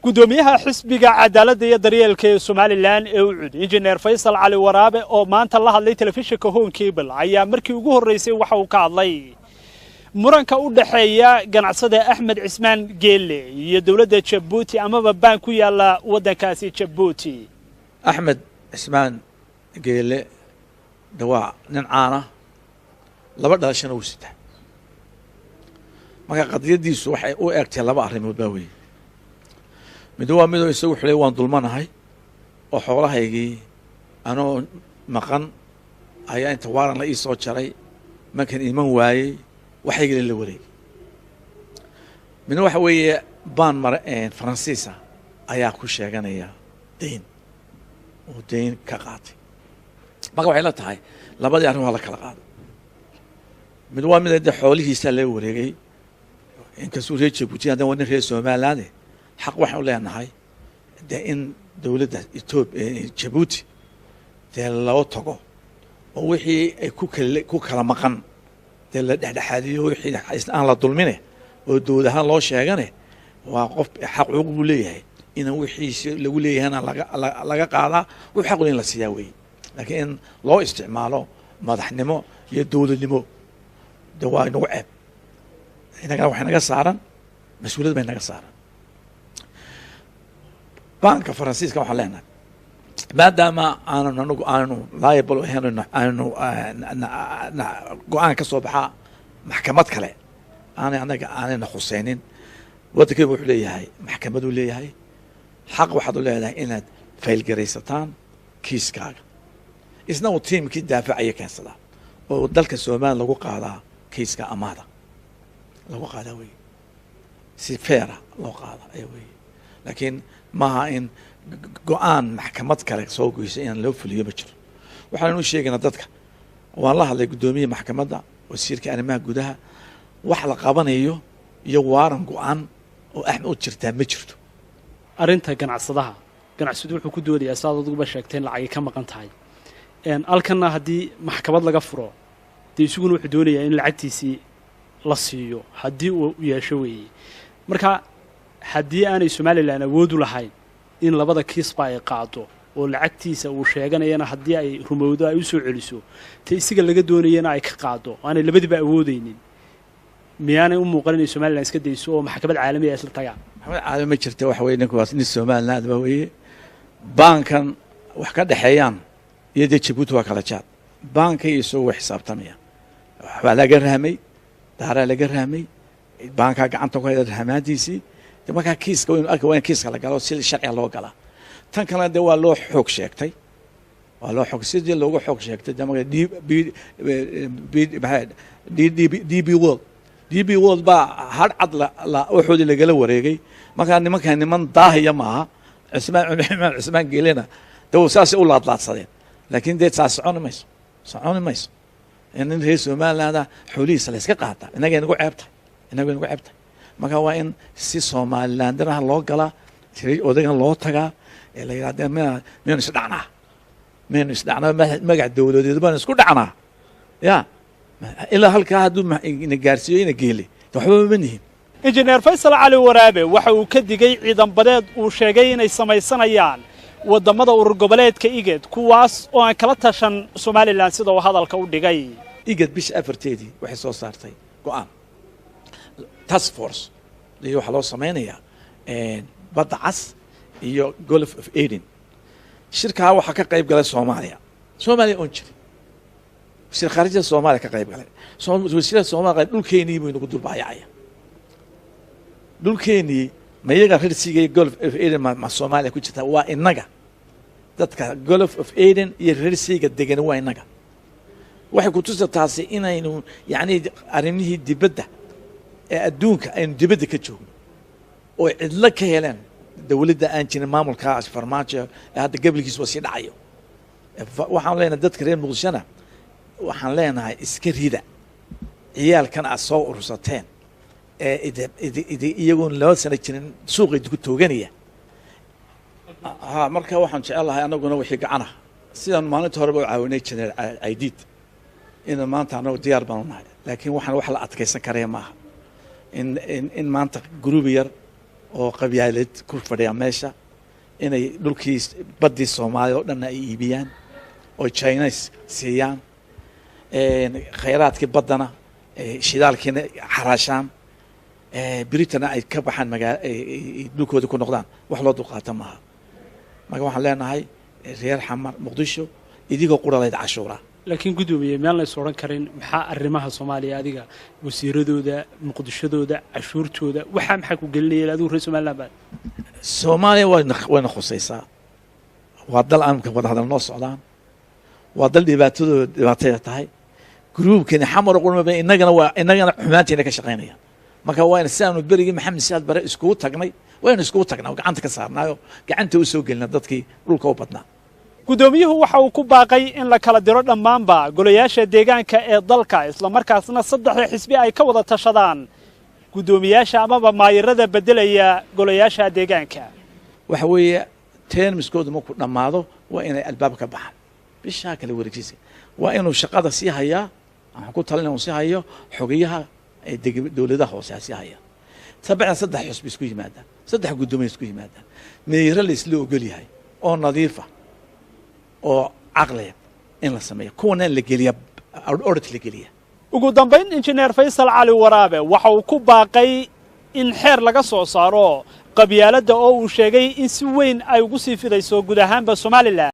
Gudoomiyaha xisbiga cadaaladda iyo daryeelka ee Somaliland ee UCID, Injineer Faysal Cali Waraabe, oo maanta la hadlay telefishinka Horn Cable, ayaa markii ugu horreysay waxa uu ka hadlay muranka u dhexeeya ganacsada Axmed Cismaan Geelle iyo dowladda Jabuuti amaba baan ku yaala waddankaasi Jabuuti. Axmed Cismaan Geele de waa nin caana, laba dhalashana wuu sitaa. Marka qadiyaddiisu waxay u egtay laba arrimood baa weeye. Mid waa midoo isagu xulay, waan dulmanahay oo xoolahaygii anoo maqan ayaa inta waaran la ii soo jaray, markan iman waayey waxaygila la wareegay. Midna waxa weeye baan mara Faransiisa ayaa ku sheeganaya dayn oo dayn ka qaatay. Marka waxay la tahay labadii arrin waa la kala qaaday. Mid waa mid dee xoolihiisaa laga wareegay, inkastuu reer Jabuuti haddana waa nin reer Somaliland. Xaq waxaan u leenahay dee in dowladda Etoobiya Jabuuti dee loo tago oo wixii ay ku kala maqan dee la dhexdhexaadiyo, wixii aan la dulmine oo dowlad ahaan loo sheegane. Waa qof xaq xuquuq buu leeyahay inaan wixiisi lagu leeyahayna laga qaadaa, wux xaq in la siiyaa weeye. Laakiin in loo isticmaalo madaxnimo iyo dowladnimo de waa inagu ceeb. Inagana waxay naga saaran mas-uuliyad bay naga saaran. Baanka Faransiiska waxaan leenahay, maadaama aanan anagu aanu liable ahayn, aanu go-aan ka soo baxaa maxkamad kale aanay anaga aanayna khuseynin, waddankeenu wuxuu leeyahay maxkamaduu leeyahay. Xaq waxaad u leedahay inaad faylgaraysataan kiiskaaga, isna uu tiimkii daafacaya keensadaa oo dalka Somaliya lagu qaadaa kiiska amaada lagu qaadaa wey, si feera loo qaada ayaa weeye. Laakiin maaha in go-aan maxkamad kale soo goysay inaan loo fuliyo, ma jiro. Waxaan u sheegaynaa dadka, waan la hadlay guddoomiyaha maxkamadda, wasiirka arrimaha gudaha, wax la qabanayo iyo waaran go-aan oo Axmed u jirtaa ma jirto. Arrinta ganacsadaha, ganacsadu wuxuu ku doodayaa, sidaad adiguba sheegteen, lacagay ka maqan tahay alkanna haddii maxkamad laga furo dee isaguna wuxuu doonayaa in lacagtiisii la siiyo haddii uu yeesho weeye. Marka haddii aanay Somaliland awood u lahayn in labada kiisba ay qaado oo lacagtiisa uu sheeganayana haddii ay rumowdo ay u soo celiso, ta isaga laga doonayana ay ka qaado, aanay labadiiba awoodaynin, miyaanay u muuqan inay Somaliland iska dayso oo maxkamad caalamiya isla tagaan? Maxkamad caalami ma jirta. Waxa weye ninku waa nin Somaliland ba weeye. Baankan wax ka dhexeeyaan iyo dee Jabuuti waa kala jaad. Baanka iyo isagu way xisaabtamaya, waxbaa laga rahmay, daaraa laga rahmay, baankaa gacanta ku haya rahmaantiisii. De markaa kiiska waynu arka, waa in kiiska la galo, si sharciga loo galaa. Tan kalena dee waa loo xoog sheegtay, waa loo xoog, sidii loogu xoog sheegtay de marka D B B maxaa D D B DP World, DP World baa har cad la waxoodii lagala wareegay. Markaa nimankan niman daahiya maaha. Cismaan Geelena de saasay u laadlaadsadeen, laakiin dee saas soconi mayso, soconi mayso in nin reer Somaliland xoolihiisa la iska qaata. Inagay nagu ceebtahay, inagay nagu ceebtahay. Marka waa in si Somalilandiraha loo galaa, odagan loo tagaa ee la yidhahda miyaynu isdhacnaa, miyaynu isdhacnaa, magac dowladeed baanu isku dhacnaa ya ilaa halkaa hadduu ina gaarsiiyo ina geele waxba ma nihin. Injineer Faysal Cali Waraabe waxa uu ka digay ciidan badeed uu sheegay inay samaysanayaan waddamada urur goboleedka IGAD, kuwaas oo aan kala tashan Somaliland, sida uu hadalka u dhigay. IGAD bisha 4-teedii waxay soo saartay go-aan task force iyo waxaa loo samaynayaa Badda Cas iyo Gulf of Aden. Shirkaa waxaa ka qayb galay Soomaaliya, Soomaaliya oon jirin wasiir khaarijada Soomaaliya ka qayb galay. Wasiirada Soomaaliya dhulkeenii buu inagu dulbaayacaya. Dhulkeenii ma iyaga Red Sea iyo Gulf of Aden ma Soomaaliya ku jirta? Waa inaga dadka Gulf of Aden iyo Red Sea-ga degani, waa inaga. Waxay ku tusa taasi inaynu yacni arrimihii dibadda ee adduunka aynu dibadda ka joogno oo cidlo ka heleen dowladda aan jirin, maamulka Farmaajo ee hadda gabalkiis waa sii dhacayo. Waxaan leenahay dadka reer Muqdishona, waxaan leenahay iska rida ciyaalkan aad soo urursateen ee iyagoon 2 sano jirin suuqa idinku tooganaya. Ha marka waxaan jecel lahay anaguna wixii gacana sidaan maalinta horeba u caawinay jiray Caydiid ina maanta anagu diyaar baanu nahay. Laakiin waxaan wax la adkaysan karaya maaha in maanta gurubi yar Oo qabyaalad ku fadhiya meesha, inay dhulkii baddii Soomaaliya oo dhanna ay iibiyaan oo Chinese siiyaan, khayraadkii baddana, shidaalkiina xaraashaan, Britana ay ka baxaan magaa dhulkooda ku noqdaan, wax loo dulqaata maaha. Marka waxaan leenahay reer Xamar, Muqdisho, idigoo quralayd cashuura. Laakiin guddoomiye, miyaan la is odhan karin maxaa arrimaha Soomaaliya adiga, wasiiradooda, Muqdishadooda, cashuurtooda, waxaa maxaa ku gelinaya? Adigu reer Somaliland baa. Soomaaliya wayna khusaysaa. Waa dal aan wada hadal noo socdaan, waa dal dhibaatadooda dhibaataya tahay. Gruubkani Xamar qurmaba innagana waa innagana xumaanteena ka shaqaynaya. Marka waa si aanu berigii Maxamed Siyaad Bare iskugu tagnay, waynu iskugu tagnaa oo gacanta ka saarnaayo, gacanta u soo gelina dadkii dhulka u badnaa. Guddoomiyuhu waxa uu ku baaqay in la kala diro dhammaanba golayaasha deegaanka ee dalka, islamarkaasna saddexda xisbi ay ka wada tashadaan guddoomiyaasha amaba maayirada beddelaya golayaasha deegaanka. Waxa weeye, termiskoodu markuu dhammaado waa inay albaab ka baxaan. Bishaa kala wareejisa waa inuu shaqada sii hayaa. Waxaan ku talina uu sii hayo xogayaha dowladaha hoose ha sii haya. Sabacda saddex xusbi isku yimaadaan, saddex guddoomiye isku yimaadaan, meeyro la isla ogol yahay oo nadiifa oo caqliya in la sameeyo, kuwana la geliya audit la geliya. Ugu dambayn, Injineer Faysal Cali Waraabe waxa uu ku baaqay in xeer laga soo saaro qabyaaladda, oo uu sheegay in si weyn ay ugu sii fidayso guud ahaanba Somaliland.